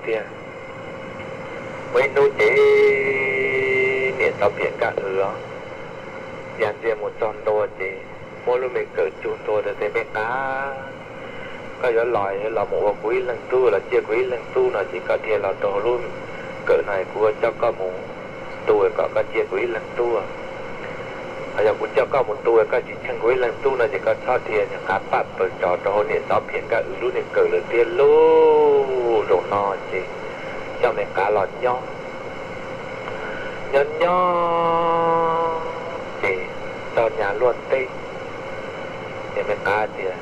tiag. Muaj ib hnub ces niam Xov Phiam Nkaj Wb os, ya ntxiag mus txog ntua ces muab lub me kawm cug ntua tias, Me qav, koj yuav los los mus ua kuv ib leeg tub los ciaj kuv ib leeg tub no ces koj dhia los rau hauv lub kawm no, kuv coj koj mus tu kom koj ciaj kuv ib leeg tub. Ho yog kuv coj koj mus tu koj tsis tsheej kuv ib leeg tub no ces koj txhob dhia. Niam qav paj paws tso rau hauv niam Xov Phiam Nkaj Wb lub niag kawm lawm tiag lauj. Zaum no ces coj me qav los nyob, nyob nyob ces txog nyas luaj teb, ces me qav tias,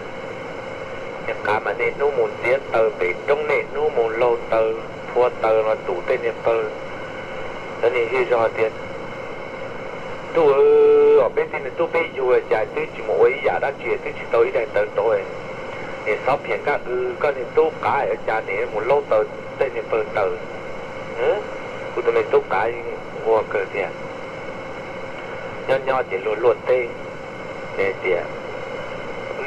Me qav, mas niaj hnub mus ntxiav taws pem roob, niaj hnub mus laug taws, phua taws los tus tej niag pawg, cov niag zej zog tias, Ntuj, peb tej niag tub peb yug cas twb tsis mus ua ib yam dab tsi, twb tsis tau ib daim taws rau. Niam Xov Phiam Nkaj Wb, koj niag tub qav, ua cas nim mus laug taws tej niag pawg taws? Kuv tus me tub qav nquag kawg tiag. Nyob nyob ces luag luaj teb, ces tias,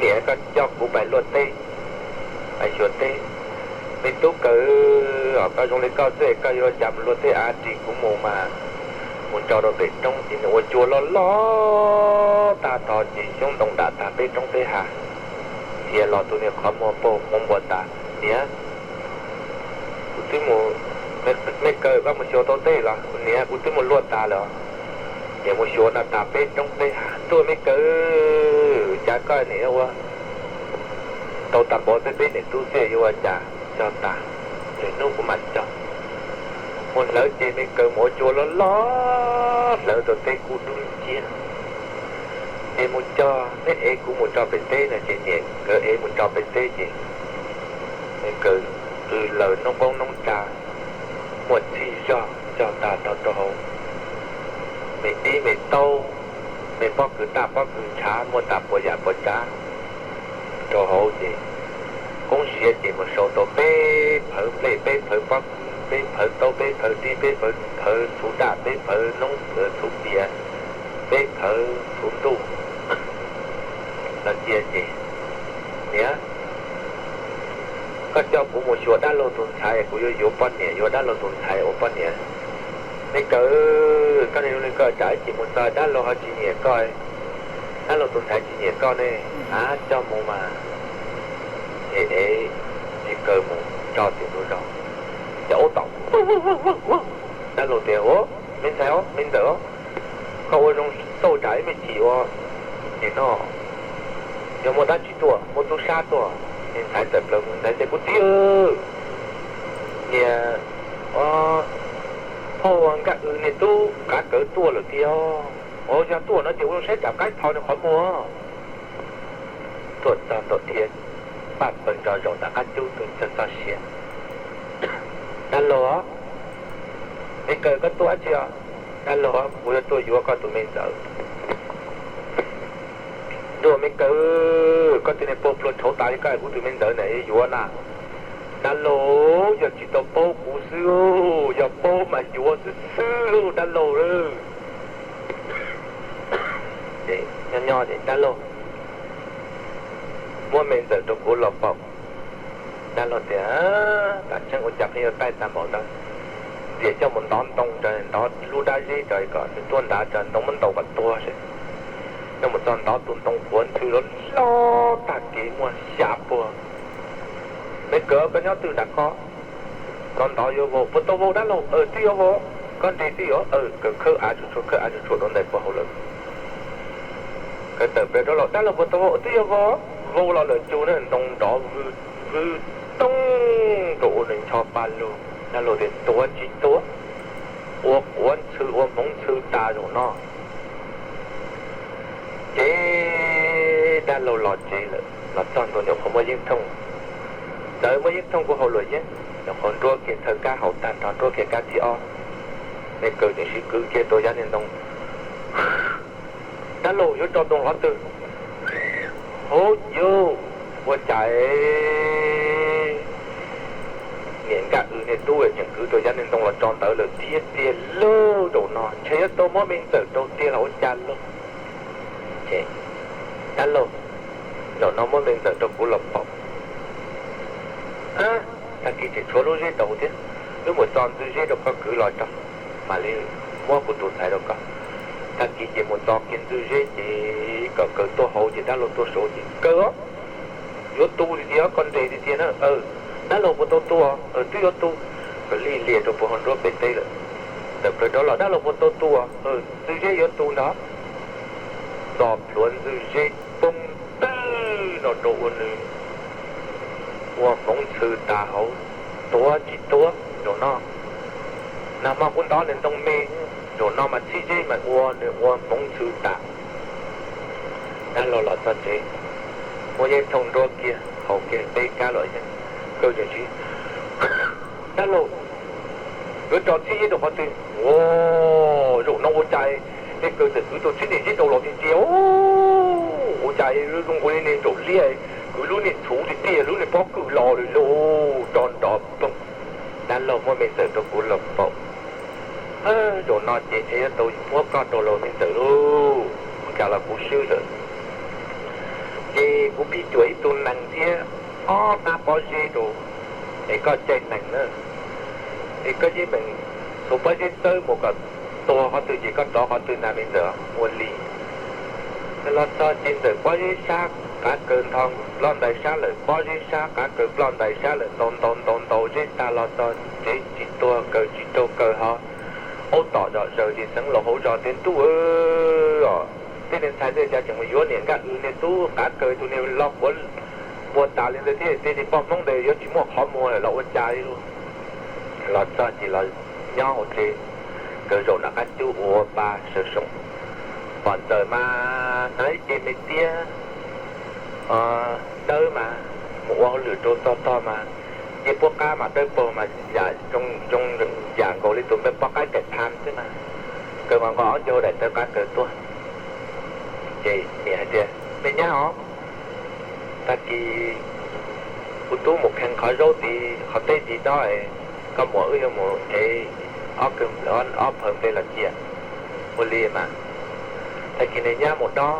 Niam, koj coj kuv pais luaj teb, pais xyuas teb. Me tub kawm, koj zoo li koj xwb koj yuav cas mus luaj teb av ris, kuv mus mas mus tso rau pem roob ces nws ua cua loj loj tag nrho ces xyoob ntoo dam tag peb roob peb hav, khiav los tus niag qhov muag poob npua tas. Niam, kuv twb mus, me kawm, koj mus xyuas tau teb los? Niam, kuv twb mus luaj tas lawm. Niam, mus xyuas no tas peb roob peb hav tuaj, me kawm, cas koj nim ua tau tag npaum tej, peb niam tub txij yuav ua cas cog tas, lwm hnub kuv mam cog. Mus hlawv ces me kawm mus ua cua loj loj hlawv rau teb kub dub nciab. Es mus cog, neb ev kuv mus tso pem teb no ces niam nkawd ev mus tso pem teb ces me kawm qw laws noob qoob noob tsav, muaj txhij zog cog tas rau rau hauv, me dib me taub, me pob kws taj pob kws ntshav, muaj tas puas yam puas tsav rau hauv ces koob siav ces mus sau tau peb phawv nplej, peb phawv pob kws, peb phawv taub, peb phawv dib, peb phawv txhuv daj, peb phawv noob txhuv pias, peb phawv txhuv ntuj los cia ces, Niam, koj coj kuv mus xyuas dab laug tus ntxhais, kuv yuav yuav poj niam, yuav dab laug tus ntxhais ua poj niam. Me kawm, koj niag zoo li koj tsam ib chim mus txog dab laug ho tsis nyiam koj, dab laug tus ntxhais tsis nyiam koj ne. A, coj mus mas es ev txiv kaw mus tso tim ntug zos, cov ub tom. Dab laug tias, Ua, me ntxhais os, me ntxawm os, koj ua zoo txauj tsam ib me chim ua nim no yog muaj dab tsi tuaj, muaj tub sab tuaj. Niag ntxhais tawm plaws mus, ntxhais tias, Kuv txiv, niag phauj Nkaj Wb niag tub qav kawv tuaj lawm tiag. Ua yog tuaj no ces ua zoo saib tsam qaib tho nws qhov muag. Tuaj txog ntua dhia paj paws ntso zaum tom qab cub tuaj txog txoj sia. Dab laug, me kawm, koj tuaj dab tsi os? Dab laug, kuv yuav tuaj yuav koj tus me ntxawm. Ntuj, me kawm, koj tus niag paug pluag tshauv tas li koj es kuv tus me ntxawm ntawm yuav yuav na. Dab laug, yog tsis tau paub kuv xwb, yog paub mas yuav xwb xwb lauj dab laug lauj. Nyob nyob ces dab laug muab me ntxawm rau kuv los paum. Dab laug tias, Tam tseeb ua cas pheej yuav taij tag npaum ntawd. Ntxias coj mus ntov ntoo, ntov lub dab zeb kom nws tuaj nrad, ntoo muab ntaus kom tuag seb. Coj mus txog ntov tus ntoo quav ntxhw loj loj tag kev muaj xya puag. Me kawm, koj nyob twg nram ko? Ntov ntov yuav vau. Puas tau vau dab laug? Twb yuav vau. Koj nres twb yuav, kawm khawb av tsuag tsuag, khawb av tsuag tsuag rau ntawm puag hauv lawm. Kawm tawm plaws rov los, dab laug puas tau vau? Twb yuav vau. Vau los lawm, cug na, ntoo nrov vwg toog rau ua nws ncho pa lug. Dab laug tias, Tuav tsis tuav, ua quav ntxhw ua hmoov ntxhw tas zaum no. Ces dab laug los tsev lawm, los txog ntua nyuam qhuav muab yeeb thooj. Txawm muab yeeb thooj kuj hauv luam yeeb, nyuam qhuav nruab kiag thawj kab haus tag nrho, nruab kiag kab thib ob, me kawm tseem sib kwv kiag rau yav niag ntoo. Dab laug, yuav tso ntoo qhov twg? Hauv yus, ua cas niam Nkaj Wb niag tub tseem kwv rau yav niag ntoo los tso ntawd lawm thiab tiag lauj. Zaum no ntshe yuav tau muab me ntxawm rau tiag los ua cas lauj? Ces, dab laug, zaum no muab me ntxawm rau kuv los paum. Tag Kis tseem tshuav lub zeb rau thiab, wb mus txo ntxwj zeb rau koj kwv los tso, mam li muab kuv tus ntxhais rau koj. Tag kis ces mus txo kiag ntxwj zeb ces kom kaws tuaj hauv ces dab laug tuaj saud ces kaws, yuav tu tiag tiag, koj nres tiag tiag na. Dab laug puas tau tu? Twb yuav tu. Kaws lig lias rau puag hauv nruab pem teb lawm. Tawm plaws rov los, dab laug puas tau tu? Ntxwj zeb yuav tu ntag. Txo plhuav ntxwj zeb poob twg no rau ua nws ua hmoov ntxhw tas hauv, tuav tsis tuav zaum no. Nag hmo kuv ntov nws ntoo me, zaum no mas txhib zeb mas ua nws ua hmoov ntxhw tas. Dab laug los txog tsev, muab yeeb thooj nruab kiag, haus kiag peb kab los yeej, kaws tseem siv, dab laug, yuav tso txhib zeb rau qhov twg? Ua, zaum no ua cas nej kaws txawm kwv tau txhib niag zeb rau los tiag tiag, ua cas zoo nkaus li niag ntsaum liab, kwv lub niag txhuv tiag tiag, lub niag pob kws los lawm lauj, tso nrov ploog. Dab laug muab me ntxawm rau kuv los paum. Zaum no ces ntshe yuav tau muab koj rau lauj me ntxawm lauj, ua cas los kuv swb lawm. Ces kuv phim cuam ib tug nees thiab ob hnab pob zeb rau, es koj caij nees na, es koj yeej meem xuas pob zeb txawb mus kom tuag qhov twg ces koj rov qhov twg ntag me ntxawm. Ua li los txog ces ntxawm pob zeb sab qav kaws nthos ploj ntais sab lawm, pob zeb sab qav kaws ploj ntais sab lawm, ntaus ntaus ntaus ntaus zeb tag los txog tsev tsis tuag, kaws tsis raug kaws ho aub tom zom zaws ces xeev laus hauv zos tias ntuj os, tej niag ntxhais ntawd cas tseem mus yuav niam nkaj w niag tub qav kaws tus niag lo quav npua tas li ntawd thiab, tej niag poj Hmoob ntawd yuav tsis muaj qhov muag lawm los ua cas li lauj. Los txog ces los nyob hauv tsev, kaws zaum nram qab cub ua pa sawv soom. Pom ntxawm mas hnav ib ce me tiab dawb mas mus ua hauj lwm rau tog tog mas nce puab qab mas dawb paug mas yam zoo yam nkaus li tus npe poj qaib daim pha xwb mas. Kaws nqos nqos ob ncaug daim tawv qav kaws tuaj. Ces niam hais tias me nyab os, tag kis kuv tub mus kheev qhov zaub tid qhov teb tid dob, koj muam wb yuav mus ev ob phaw nplej los cia. Ua li mas tag kis nws nyab mus dob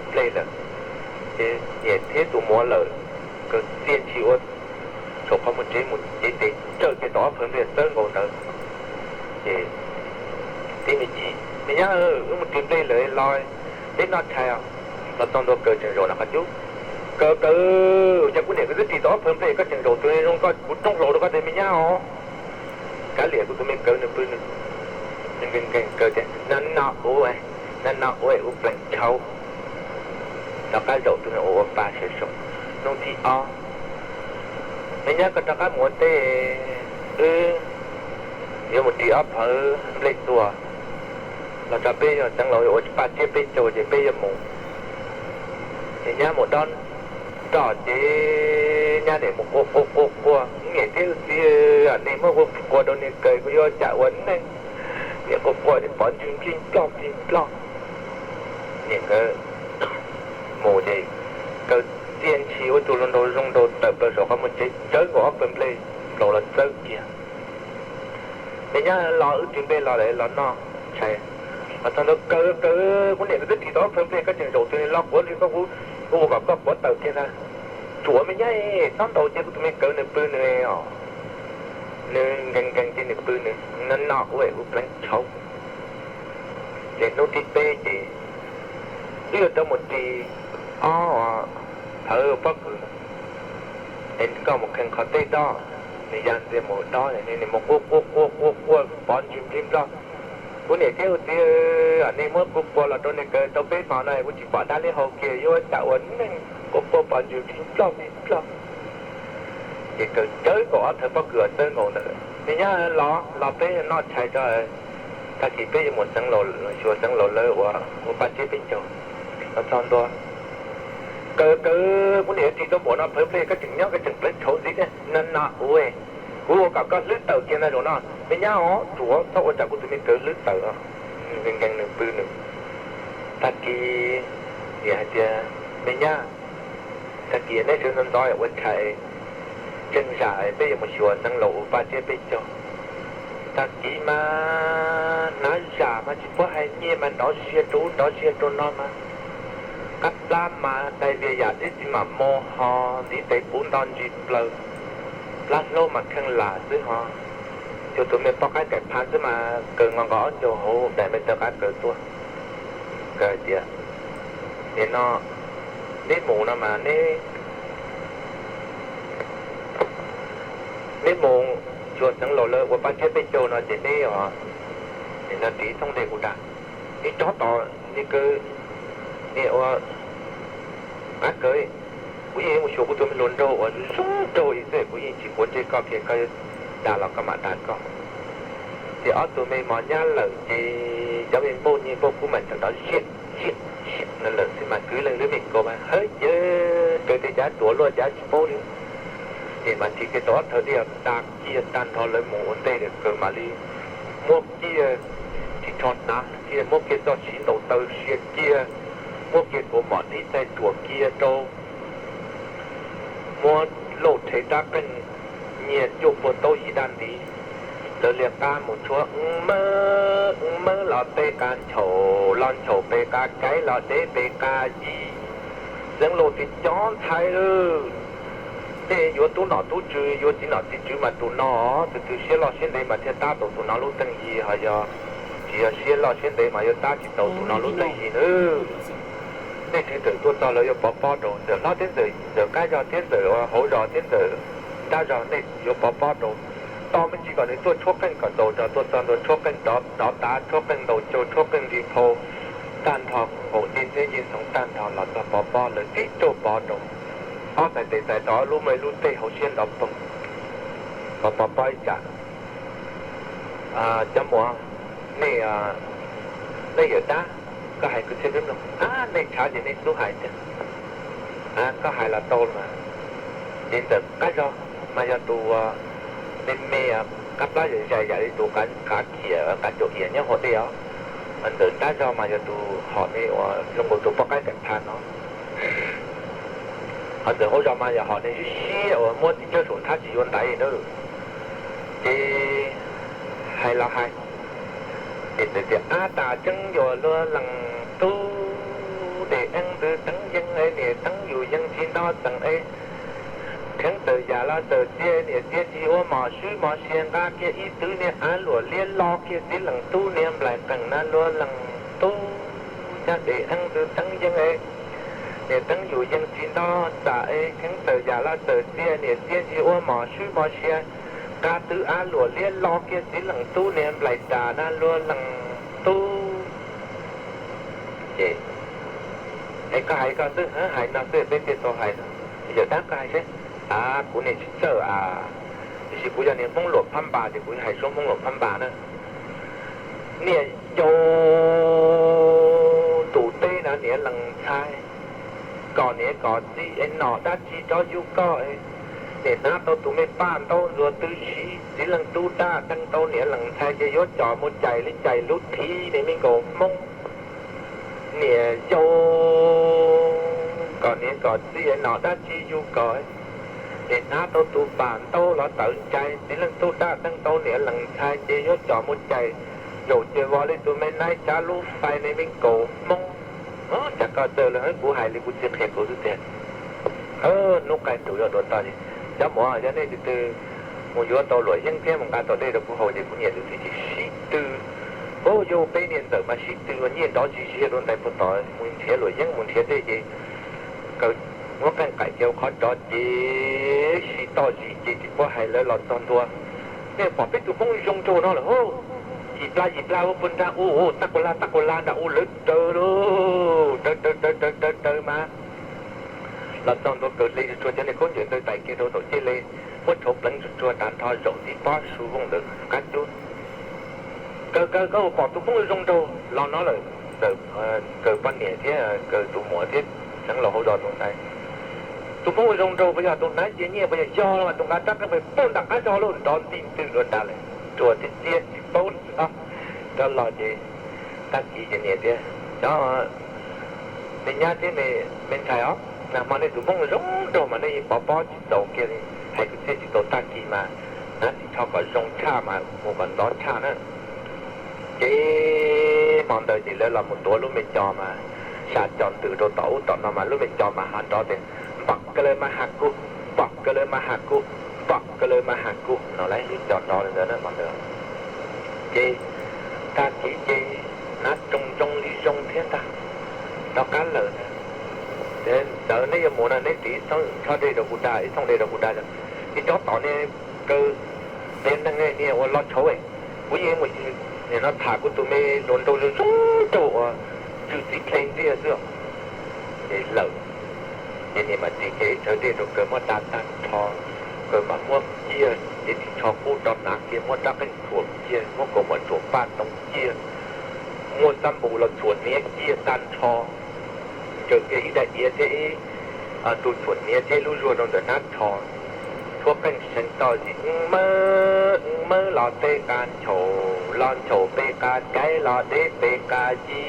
nplej lawm, ces niam thiab tus muam lawm, kaws txia ntshis ua saum qhov muag tsev mus cev tes tsawj kiag tau ob phaw nplej txawb nkaus ntawd. Ces tib me ntsis me nyab, wb mus ris nplej lawm los peb noj tshais os. Los txog ntua kaws tseem zaum nram qab cub. Kaws, kaws, cas kuv niam kuv twb ris tau ob phaw nplej koj tseem zaum tus zoo koj kuv roob hlau rau koj tiag me nyab os. Kav liam kuv tus me kawv nws pw nws nkees nkees kaws tias no no ua, no no ua ua pleev tshauv. Rov qab zaum tus ua ua pa sawv soom. Hnub thib ob, me nyab koj rov qab mus ua teb, wb yuav mus ris ob phawv nplej tua los tso peb yog xeev laus yuav ua paj tsiab peb caug ces peb yuav mus. Ces nyab mus dob roj ces nyab niam mus quaj quaj quaj quaj, niam thiab txiv, nej muab kuv quaj rau niag kaws kuv yuav cas ua neej. Niam quaj quaj ces pov ntswg nplij nploj nplij nploj. Niam nkawd mus ces kaws txia ntshis ua tus hluas nraug zoo nraug tawm plaws saum qhov muag tsev tsawb nkaus ob phaw nplej nplaus los txawb kiag. Me nyab los wb ris nplej los lawm los noj tshais. Los txog ntua kaws, kaws, kuv niam kuv twb ris tau ob phaw nplej koj tseem zaum tus niag lo quav li koj kuv, kuv ua kom koj quav tawm kiag ntag. Tsuav me nyab, txhob ntaus cia kuv tus me kawv nws pw nws os. Nws nkees nkees ces nws pw nws no no ua ua pleev tshauv. Ces hnub thib peb ces wb yuav rov mus ris ob phawv pob kws es koj mus kheev qhov teb dob. Nws ya ntxiag mus dob, nws mus quaj quaj quaj quaj quaj pov ntswg nplij nploj. Kuv niam thiab kuv txiv, nej muab kuv quaj los rau niag kaws tau peb hmo no kuv tsis pom dab liab haus kiag yuav ua cas ua neej, quaj quaj pov ntswg nplij nploj nplij nploj. Ces kaws tsawb nkaus ob thawv pob kws txawb nkaus ntawd, me nyab los los peb noj tshais tso, tag kis peb yuav mus xeev laus, xyuas xeev laus lawv ua paj tsiab peb caug. Los txog ntua, kaws, kaws, kuv niam ris tau npaum no phawv nplej koj tseem nyob koj tseem pleev tshauv ntxiv thiab no no ua. Kuv ua kom koj hlwb tawm kiag ntag zaum no me nyab os, tsuav txhob ua tsam kuv tus me kawv hlwb tawm os. Nws nkees nkees nws pw nws. Tag kis niam hais tias me nyab, tag kis neb sawv ntxov ntxov ua tshais, tseg zam peb yuav mus xyuas xeev laus ua paj tsiab peb caug. Tag kis mas hnav zam mas tsis paub hais nyiaj mas nrov sia rau ub nrov sia rau no mas, qab plab mas dai vias yam tib txiv mam mo ho ntiv tes puv nto ntsis plaws. Plab hlaub mas kheej lam xwb ho, cuag tus me poj qaib kaim pha xwb mas kaw nkaus ob ncaug hauv daim me taw qab kaw tuaj. Kaw hais tias, nim no neb mus no mas neb, neb mus xyuas xeev laus lawv ua paj tshiab peb caug no ces neb, nim no ris thooj dej kuv dag, neb tsob tos, neb kaw, neb ua qab kaw. Kuv yeej mus xyuas kuv tus me hluas nraug uas zoo nraug ib xwb, kuv yeej tsis quav ntsej koj kiag, koj yuav dag los koj mam dag koj. Ces ob tug me mos nyab lawm ces cov me npauj nyiaj npauj kub mas tseem rov ziam ziam ziam no lawm xwb mas kwv leej lub me kaus mas hawb ces kaw tej cav ruam luaj cav tsis paub li. Ces mas nrhiav kiag tau ob thawv dej da kiag tag nrho lawv mus ua ntej lawm kaw mam li muab kiag ris tsho hnav kiag, muab kiag txoj siv ntaus taw sia kiag, muab kiag kaus mom dib txaij ruam kiag rau, muab lauj rhe rab qeej nyiaj cuaj puag taub yim daj ntiv. Lawv lias qab mus tshuab, mawb mawb los peb qab nchaum, los nchaum peb qab kaib, los deb peb qab yig. Xeev laus tias cov ntxhais, nej yuav tub nom tub tswv, yuav txiv nom txiv tswv mas tus no, tus twg siab loj siab ntev mas thiaj tab tau tus no lub teej yig, ho yog tsis yog siab loj siab ntev mas yuav tab tsis tau tus no lub teej yig nawb. Nej tsis txawm tuaj txog lawv yuav pov pob rau ntxawm hlob thiab ntxawm qab zog thiab ntxawm hauv zos thiab ntxawm nrab zog, nej yuav pov pob rau. Tos me ntsis kom nws tuaj tshuab qeej kom txaus zog, tuaj txog ntua tshuab qeej rov tav, tshuab qeej ntaus caug, tshuab qeej nrig phau tag nrho, nqaum ncej ntxhiab ncej ntxhoov tag nrho los txog pov pob, lawv tib raug pov rau. Ob txhais tes txais rau lub me lub tej hauv siab nrov poog. Pov pov pob ib tsam, cov muam, nej, nej yawm dab, koj hais kwv txhiaj peb mloog, nej tshav ces nej xub hais tiag, koj hais los tau mas. Ces ntxawm qab zog mas yog tus me me, qab plab zais zais yam li tus qav khiam qav caum iam nyob hauv dej os. Ntxawm nrab zog mas yog tus hom me uas zoo nkaus tus poj qaib kaim pha no. Ho ntxawm hauv zos mas yog hom me siab siab uas muab txiv tsawb saum nthab tsis yuav ntaiv na. Ces hais los hais, ces txawm tias, ab tas tseeb yuav luag leej tub, dej eeb ntws teeb yeeb es niam teeb yus yeej tsis nto txeem es, kheev txawm yam los txawm txiaj, niam txiaj tsis ua mos swb mos sia, nqa kiag ib tug niag av luam liab lo kiag txiv leej tub niag nplaim qeej na luag leej tub, caj dej eeb ntws teeb yeeb es, niam teeb yus yeej tsis nto txeem es, kheev txawm yam los txawm txiaj, niam txiaj tsis ua mos swb mos sia, nqa tug av luam liab lo kiag txiv leej tub niag nplaim tas na luag leej tub. Ces, es koj hais koj xwb, hais no xwb peb thiaj tau hais. Yawm dab, koj hais seb. A, kuv niam tsis txawj a, tiam sis kuv yog niag Hmoob Luam Phab Npas ces kuv hais suab Hmoob Luam Phab Npas na. Niam yau, tus teb na niam leej ntxhais, kom niam kom txiv es nom dab tsi rov yug koj, niam hnav tau tus me paj ntaub ntxuag twb siv, txiv leej tub daj deev tau niam leej ntxhais ces yuav coj mus cais li cais lub thiv ne me nkaus Hmoob. Niam yau, kom niam kom txiv es nom dab tsi yug koj, niam hnav tau tus paj ntaub los tawv ntsais, txiv leej tub daj deev tau niam leej ntxhais ces yuav coj mus cais zaum ces vos li tus me naib tsav lub fais ne me nkaus Hmoob. Cas koj txawj lawm, kuv hais li kuv txiv qhia kuv xwb tiag. Hnub qaij nrug yuav dua toj, cov muam, yog nej tus twg mus yuav tau luam yeeb thiab mus nqa tau dej rau kuv haus ces kuv niam tus txiv tsis sib tw. Ub, yog peb niag ntxawm mas sib tw ua nyiaj nrov zis ziag rau ntais puag tom, mus nrhiav luam yeeb mus nrhiav dej ces kaw muab qeej qaim kiag qhov rov ces sib toj zis ces tsis paub hais lawv los txog ntua. Nej pom peb tus Hmoob zoo nraug no lawm hos, yim plag yim plag ua puag nrag u, tab quas lag tab quas lag nrag u lawv raws lauj, raws raws raws raws raws mas los txog ntua kaw dej tsuag tsuag cov niag khaub ncaws ntawd tais kiag rau tom cej le, muab tshauv pleev tsuag tsuag tag nrho zaum tib pob su vooj ntawd qab cub. Kaw kaw kaw pom tus Hmoob zoo nraug los no lawm, kaw poj niam thiab kaw tus muam thiab xeev laus hauv zos tus ntxhais. Tus Hmoob zoo nraug puas yog tus hnav cia nyiaj, puas yog yog los tus nqa rab qeej pem poob nram qab zog lauj, nrov nti ntws dua nrad lawm, tsuas tib txiab tsis paub li os. Rov los ces tag kis ces niam tias, cov me nyab thiab me ntxhais os, nag hmo nej tus Hmoob zoo nraug mas nej yeej pov pob tsis txaus kiag li, hais kwv txhiaj tsis tau, tag kis mas hnav ris tsho kom zoo tshaj mas mus kom ntxov tshaj na. Ces hmo ntawd ces lawv los mus tuav lub me co mas, xya co ntws rau tom ub tom no mas lub me co mas ho nrov tias, npom ka lawv mas has kuv, npom ka lawv mas has kuv. Pom ko lawm mas has kuv no lawv cov nrov li ntawd na mas ntawd. Ces tag kis ces hnav tsoos zoo li zoo thiab ntag, rov qab lawm. Txawm neb yuav mus no neb tiv ib thooj dej rau kuv da, ib thooj dej rau kuv da. Ib tsob tom niag kaw, peb neeg niag ua lo tshauv, kuv yeej mus nim no tham kuv tus me hluas nraug zoo zoo nraug uas tsw txiv dlej ntiag xwb. Ces lawm, ces niam mam ris kiag ib thawv dej rau kaw muab da tag nrho, kaw mam muab kiag ces ris tsho qub rau hnav kiag, muab rab qeej txhuam kiag, muab kaus mom txhuam paj ntoo kiag, muab xab npum los txhuam hniav kiag tag nrho, ncaws kiag ib daim iav thiab ib tug txhuam hniav thiab lub zuag rau ntawm hnab tsho, tshuab qeej seev toj zis, mawb mawb los peb qa nchaum, los nchaum peb qa kaib, los deb peb qa ci.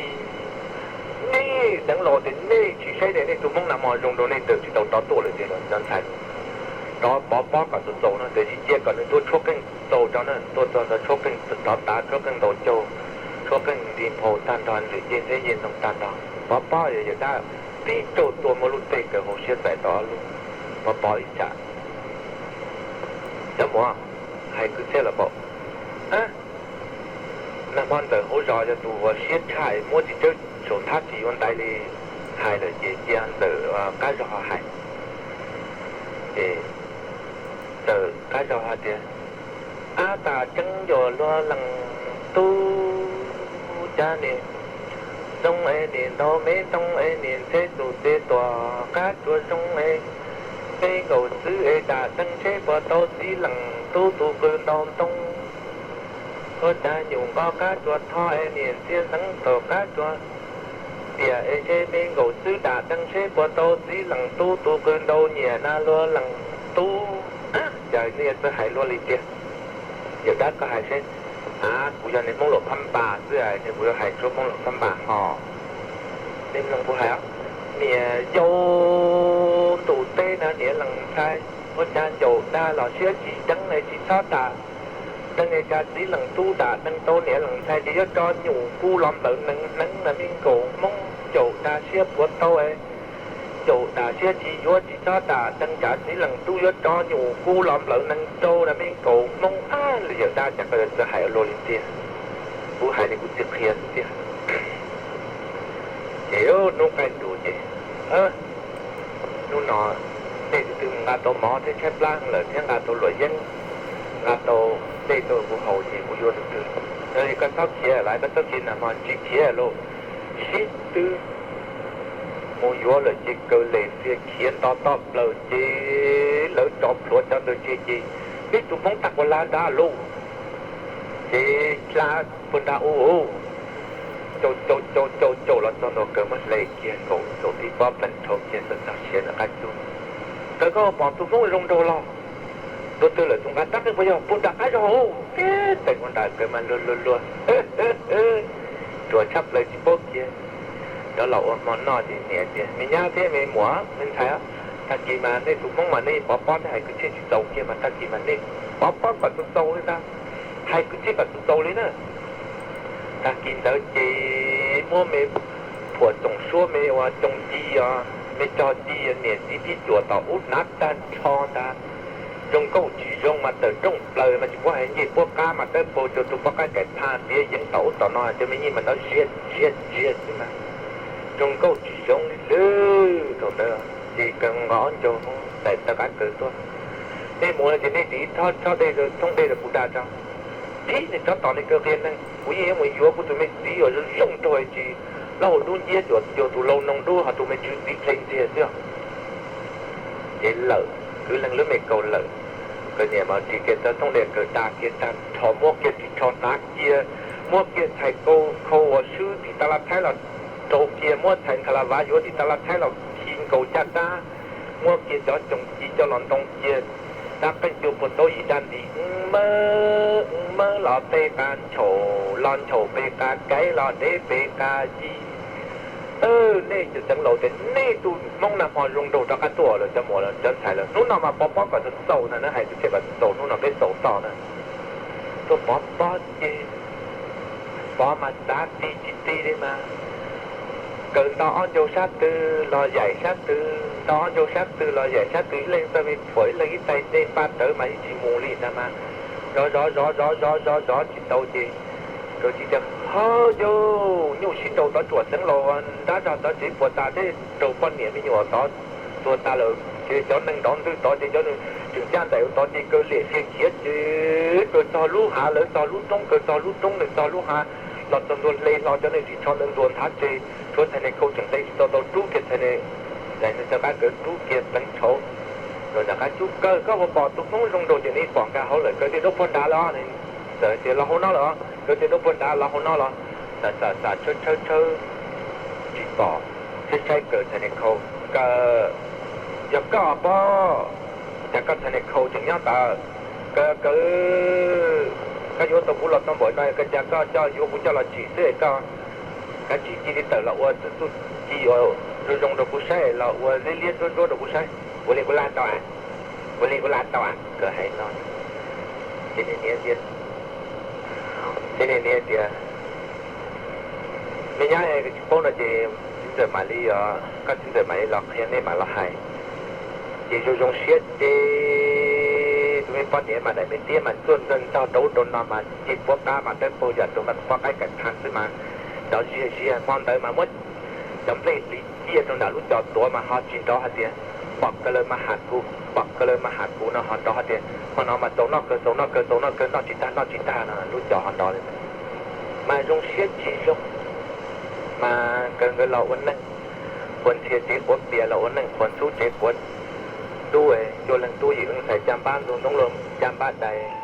Nej deev los tias nej tsis saib tias nej tus Hmoob nag hmo zoo rau nej tawm tsis tau rov tuaj lawm tiag los cov ntxhais, rov pov pob kom txaus txaus no, tiam sis cia kom nws tuaj tshuab qeej txaus tso na, tuaj txog nrog tshuab qeej rov tav, tshuab qeej ntaus caug, tshuab qeej nti nphau tag nrho, ntsws ceg ntseb ntseg ntoo tag nrho. Pov pob yog yawg dab tib tsaug tua muab lub teg kaw hauv siab txais tau ob lub, pov pob li cas. Cov muam, hais kwv txhiaj los paum. Nag hmo ntawm hauv zos yog tus uas siab tshaj muab tsis tsawb saum nthab tsis yuav ntaiv li, hais lawm ces cia ntawm qab zog hais. Ces ntawm qab zog hais tias, ab tas tseeb yuav luag leej tub cas nim zoo es nim ntaus me ntoo es nim ntxheb tus txiv tuam qab tsuas zoo es peb nkaus xwb es dam deej seb puas tau txiv leej tub tus qw ntaus ntoo. Ua cas nyuam nqo qab tsuas tho es niam ntxhiab xeev tau qab tsuas tiam es seb me nkaus xwb dam deej seb puas tau txiv leej tub tus qw ntaus nyiam na luag leej tub. Cas nej txawj hais luag li tiag? Yawm dab koj hais seb. A, kuv yog niag Hmoob Luam Phab Npas xwb es kuv yuav hais suab Hmoob Luam Phab Npas ho. Nej mloog kuv hais os, niam yau ntuj teb na niam leej ntxhais, ua cas ncaum dag los siab tsis deev es tsis txhob dam deej es cas txiv leej tub dam deej tau niam leej ntxhais ces yuav tso nyuj kub los nplawm nees hneev na me nkaus Hmoob, ncaum dag siab puav tau es ncaum dag siab tsis yuav tsis txhob dam deej cas txiv leej tub yuav tso nyuj kub los nplawm nees rau na me nkaus Hmoob. Ab, li yawm dab cas koj yuav txawj hais ua luaj li tiag? Kuv hais li kuv txiv qhia xwb tiag. Ces hnub qaij nrus ces, hnub no dej tus twg nqa tau mov thiab tshaib plab lawm thiab nqa tau luam yeeb, nqa tau dej rau kuv haus ces kuv yuav tus twg. Yog li koj txhob khiav lawm, koj txhob khiav nag hmo tsis khiav lauj. Sib twb mus yuav lawm ces kaw les ntxiag khiav nto toj plaws ces lawv tso plhuav cov ntawd tseg ces peb tus Hmoob tag ua lab nrad lauj. Ces hla puag nrad ub, caum caum caum caum caum los txog ntua kaw muab hle kiag nkaus saum tib pob pleev dhau kiag txog txog siav ntawm qab cub. Kaw koj pom tus Hmoob zoo nraug los? Tus twg lawm tus nqa rab qeej puas yog puag nram qab zog ub? Tib teem ua nram kaw mas luag luag luag, ruam tshaj plaws tsis paub kiag. Cov laus ua hmo noj ces niam tias, me nyab thiab me muam me ntxhais, tag kis mas nej tus Hmoob mas nej pov pob thiab hais kwv txhiaj tsis txaus kiag mas tag kis mas nej pov pob kom txaus txaus li ntag, hais kwv txhiaj kom txaus txaus li na. Tag kis ntawd ces muab me phuam txoom suab me ua coo ci os, me cog ci niam txiv phij cuam tom ub hnav tag nrho ntag. Zoo nkauj tsis zoo mas tawm rooj plaws mas tsis paub hais ncej puab qab mas dawb paug cuag tus poj qaib kaim phaj tiav yeev tom ub tom no, cov me nyuam mas nrov ziag ziag ziag xwb mas zoo nkauj tsis zoo li lawm. Thaum ntawd ces kaw nqos ob ncaug txais taw qab kaw tuaj. Nej mus no ces nej ris ib thob dej, thooj dej rau kuv da tso. Phib niag tsob tom niag kaw qia neeg, kuv yeej yuav mus yuav kuv tus me txiv uas zoo zoo nraug tsis loj hau dub nciab cuag tus lau noog dub ho tus me tsw txiv dlej ntiag xwb. Ces lawm, kwv leeg lub me kaus lawm, kaw niam mas ris kiag tau thooj dej kaw da kiag tag nrho, muab kiag ris tsho hnav kiag, muab kiag txhais kaus khau uas swb tim tas las thaib los rau kiag, muab txhais ntha las vav yuav tim tas las thaib los khi nkaus caj dab, muab kiag cov tsoom ci coj los ntoo kiag, rab qeej cua puag taub yim daj nti, mawb mawb los peb qa nchaum, los nchaum peb qa kaib, los deb peb qa ci. Nej cov tseev laus tias nej tus Hmoob nag hmo zoo nraug rov qab tuaj lawm cov muam cov ntxhais lawm, hnub no mas pov pob kom txaus txaus ntag na, hais kwv txhiaj kom txaus, hnub no peb xaus toj na. Tuaj pov pob ces pov mas txav ti tsis ti li mas, kaw nto ob ncaug sab twg los yaim sab twg, nto ob ncaug sab twg los yaim sab twg, ib leeg txawj me phuam ib leeg ib tais dej npaj ntawd mas yeej tsis mus li ntag mas. Zov zov zov zov zov zov zov tsis tau ces, rau tsis tias, Ho yau, nyuj sib nraus tov tsuam xeeb los nrab zog tov tsev puas tas thiab raug poj niam me nyuam tov tuag tas lawm ces cov neeg nrov ntwg tod ces cov neeg tseem caj ntaim tod ces kaw liam fiag khiav ces kaw txog lub hav lawv txog lub roob, kaw txog lub roob nws txog lub hav, los txog ntua hle hlo cov neeg ris tsho ntawd ntxuav nthav tseg, tshuav txhais niag khau tseem nqe tsis tau tau rub kiag txhais niag, nws rov qab kaw rub kiag pleev tshauv. Los rov qab cub kawg, Koj puas pom tus Hmoob zoo nraug ces nws pom nkag hauv lawm, kaw tej duab puag nrad los? Txawm tias los hauv no los, kaw tej duab puag nrad los hauv no los. Xam xam xam tshawb tshawb tshawb tsis pom, saib saib kaw txhais niag khau, Kaw, yog koj pob, cas koj txhais niag khau tseem nyob ntawd? Kaw kaw, koj yuav tau kuv los tau npaum no, koj cas koj coj yuav kuv coj los tsim xwb es koj kav tsis cia li tawm los ua txuj ci zoo zoo rau kuv saib, los ua liab liab ntsuab ntsuab rau kuv saib. Ua li kuv lam tau, ua li kuv lam tau, Kaw hais no. Ces niag niam tias, ces niag niam tias, Me nyab, tsis paub no ces txiv ntxawm mam li, koj txiv ntxawm mam li los qhia nej mam los hais. Ces zoo zoo siab ces tus me poj niam mas daim me tiab mas txuaj ntxeeg ntog rau ub rau no mas cig puab qab mas dawb paug yam tus mas pob qaib kaim qha xwb mas nrov ziag ziag. Hmo ntawd mas muab cov nplej hliv ciaj rau nram lub cov tuav mas ho tsis nrov hais tias, Pom kaw lawm mas ham kuv, pom kaw lawm mas ham kuv no ho nrov hais tias, Hmo no mas txaus noj kawg, txaus noj kawg, txaus noj kawg, noj tsis tag, noj tsis tag no lub cov ho nrov li. Mas zoo siab tsis zoo, mas nkawd nkawd los ua neej, quav ntxhias tsev quav pias los ua neej, quav ntxhub tsev quav ntub, cua leeg tub yim leej xais, caj npab ntxoov ntxoov luag caj npab dais,